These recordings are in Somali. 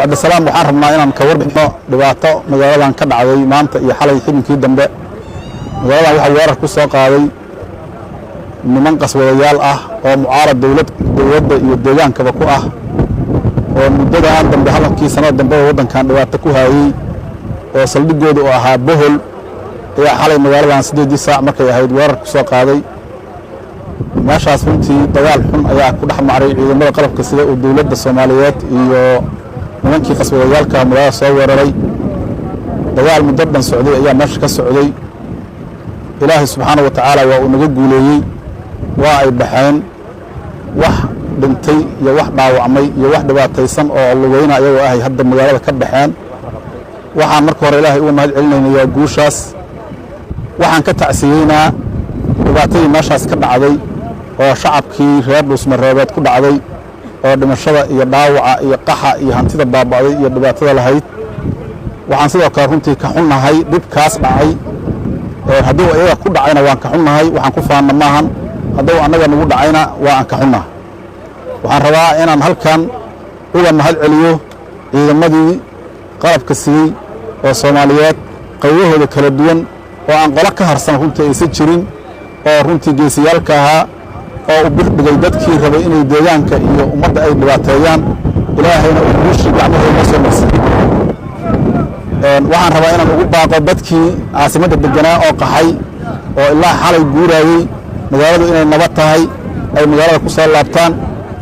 Bacdisalaam, waxaan rabnaa inaan ka warbixino dhibaato magaaladan ka dhacday maanta iyo xalay xibinkii dambe. Magaaladan waxaa weerar ku soo qaaday niman qaswadayaal ah oo mucaarad dowladda iyo deegaankaba ku ah, oo muddadan dambe, halkii sanada dambe oo waddankan dhibaato ku haayey, oo saldhigooda oo ahaa Bohol, ayaa xalay magaaladan 8-dii saac markay ahayd weerar ku soo qaaday. Meeshaas runtii dagaal xun ayaa ku dhex maray ciidamada qalabka sida oo dowladda Soomaaliyeed iyo nimankii qaswadayaalka magaalada soo weeraray. Dagaal muddo dhan socday ayaa meesha ka socday. Ilaahay subxaana wa tacaala waa uu naga guuleeyey, waa ay baxeen. Wax dhintay iyo wax dhaawacmay iyo wax dhibaataysan oo lugeyna ayagoo ahay hadda magaalada ka baxeen. Waxaan marka hore Ilaahay uga mahad celinaynayaa guushaas. Waxaan ka tacsiyeynaa dhibaatadii meeshaas ka dhacday oo shacabkii reer Dhuusmareebeed ku dhacday, oo dhimashada iyo dhaawaca iyo qaxa iyo hantida baaba'day iyo dhibaatada lahayd. Waxaan sidoo kale runtii ka xunnahay dhibkaas dhacay. Hadduu iyaga ku dhacayna waan ka xunnahay, waxaan ku faanna maahan. Hadduu annaga nagu dhacayna waa aan ka xunnahay. Waxaan rabaa inaan halkan uga mahad celiyo ciidamadii qalabka siiyey oo Soomaaliyeed, qaybahooda kala duwan, oo aan qolo ka harsan runtii aysan jirin, oo runtii geesiyaalka ahaa, oo u birdhigay dadkii rabay inay deegaanka iyo ummadda ay dhibaateeyaan. Ilaahayna uu guushii gacmahooda noo soo marsiiyey. Waxaan rabaa inaan ugu baaqo dadkii caasimadda deganaa oo qaxay oo ilaa xalay guuraayey magaaladu inay nabad tahay, ay magaalada ku soo laabtaan,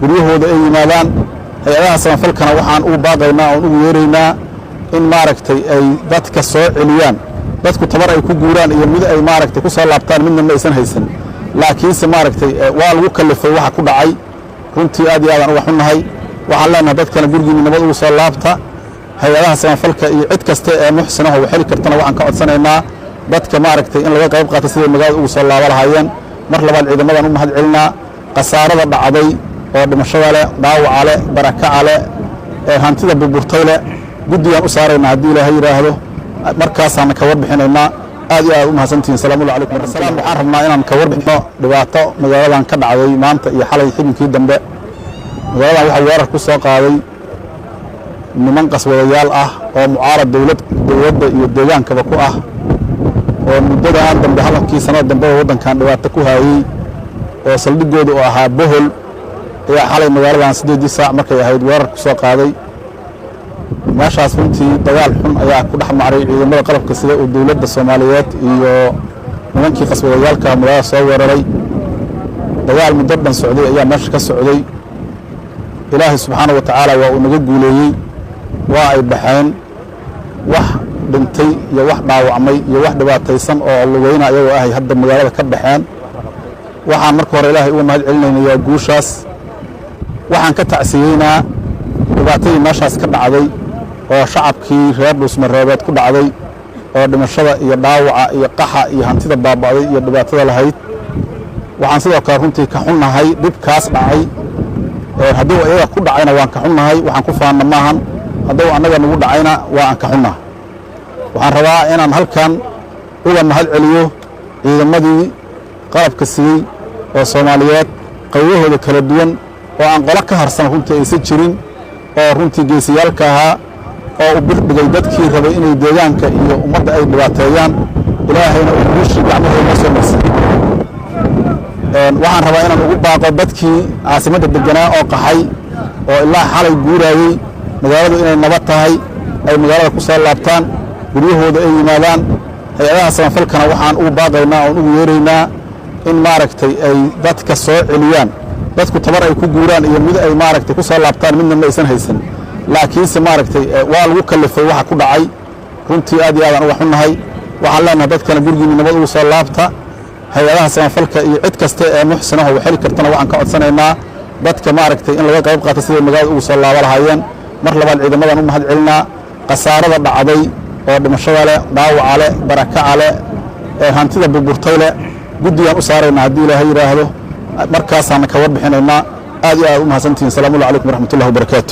guryahooda ay yimaadaan. Hay-adaha samafalkana waxaan ugu baaqaynaa oon ugu yeeraynaa in maaragtay ay dadka soo celiyaan. Dadku tabar ay ku guuraan iyo mid ay maaragtay ku soo laabtaan midna ma aysan haysan, laakiinse maaragtay waa lagu kallifay waxa ku dhacay. Runtii aad iyo aadaan uga xunnahay. Waxaan leenahay dadkana gurigiinni nabad ugu soo laabta. Hay-adaha samafalka iyo cid kasta ee muxsinaho wax heli kartana waxaan ka codsanaynaa dadka maaragtay in laga qayb qaato siday magaalada ugu soo laaba lahaayeen. Mar labaad ciidamadan u mahad celinaa. Khasaarada dhacday oo dhimashada leh, dhaawaca leh, barakaca leh, hantida burburtay leh, guddigaan u saaraynaa haddii Ilaahay yidhaahdo, markaasaana ka warbixinaynaa. Aad iyo aad u mahadsantihiin. Salaamullahi calaykum waraxmatullahi. Waxaan rabnaa inaan ka warbixino dhibaato magaaladan ka dhacday maanta iyo xalay xibinkii dambe. Magaaladan waxaa weerar ku soo qaaday niman qaswadayaal ah oo mucaarad dowladda iyo deegaankaba ku ah, oo muddadan dambe, halkii sanada dambe oo waddankan dhibaato ku haayey, oo saldhigooda oo ahaa Bohol, ayaa xalay magaaladan 8-dii saac markay ahayd weerar ku soo qaaday. Meeshaas runtii dagaal xun ayaa ku dhex maray ciidamada qalabka sida oo dowladda Soomaaliyeed iyo nimankii qaswadayaalka magaalada soo weeraray. Dagaal muddo dhan socday ayaa meesha ka socday. Ilaahay subxaana wa tacaala waa uu naga guuleeyey, waa ay baxeen. Wax dhintay iyo wax dhaawacmay iyo wax dhibaataysan oo lugeyna ayagoo ahay hadda magaalada ka baxeen. Waxaan marka hore Ilaahay uga mahad celinaynayaa guushaas. Waxaan ka tacsiyeynaa dhibaatadii meeshaas ka dhacday oo shacabkii reer Dhuusmareebeed ku dhacday, oo dhimashada iyo dhaawaca iyo qaxa iyo hantida baaba'day iyo dhibaatada lahayd. Waxaan sidoo kale runtii ka xunnahay dhibkaas dhacay. Hadduu iyaga ku dhacayna waan ka xunnahay, waxaan ku faanna maahan. Hadduu annaga nagu dhacayna waa aan ka xunnahay. Waxaan rabaa inaan halkan uga mahad celiyo ciidamadii qalabka siiyey oo Soomaaliyeed, qaybahooda kala duwan, oo aan qolo ka harsan runtii aysan jirin, oo runtii geesiyaalka ahaa, oo u birdhigay dadkii rabay inay deegaanka iyo ummadda ay dhibaateeyaan. Ilaahayna uu guushii gacmahooda noo soo marsiiyey. Waxaan rabaa inaan ugu baaqo dadkii caasimadda deganaa oo qaxay oo ilaa xalay guuraayey magaaladu inay nabad tahay, ay magaalada ku soo laabtaan, guryahooda ay yimaadaan. Hay-adaha samafalkana waxaan ugu baaqaynaa oon ugu yeeraynaa in maaragtay ay dadka soo celiyaan. Dadku tabar ay ku guuraan iyo mid ay maaragtay ku soo laabtaan midna ma aysan haysan, laakiinse maaragtay waa lagu kallifay waxa ku dhacay. Runtii aad iyo aadaan uga xunnahay. Waxaan leenahay dadkana gurigiinni nabad ugu soo laabta. Hay-adaha samafalka iyo cid kasta ee muxsinaho wax heli kartana waxaan ka codsanaynaa dadka maaragtay in laga qayb qaato siday magaalada ugu soo laaba lahaayeen. Mar labaad ciidamadan u mahad celinaa. Khasaarada dhacday oo dhimashada leh, dhaawaca leh, barakaca leh, hantida burburtay leh, guddigaan u saaraynaa haddii Ilaahay yidhaahdo, markaasaana ka warbixinaynaa. Aad iyo aad u mahadsantihiin. Salaamullahi calaykum waraxmatullahi wabarakaatu.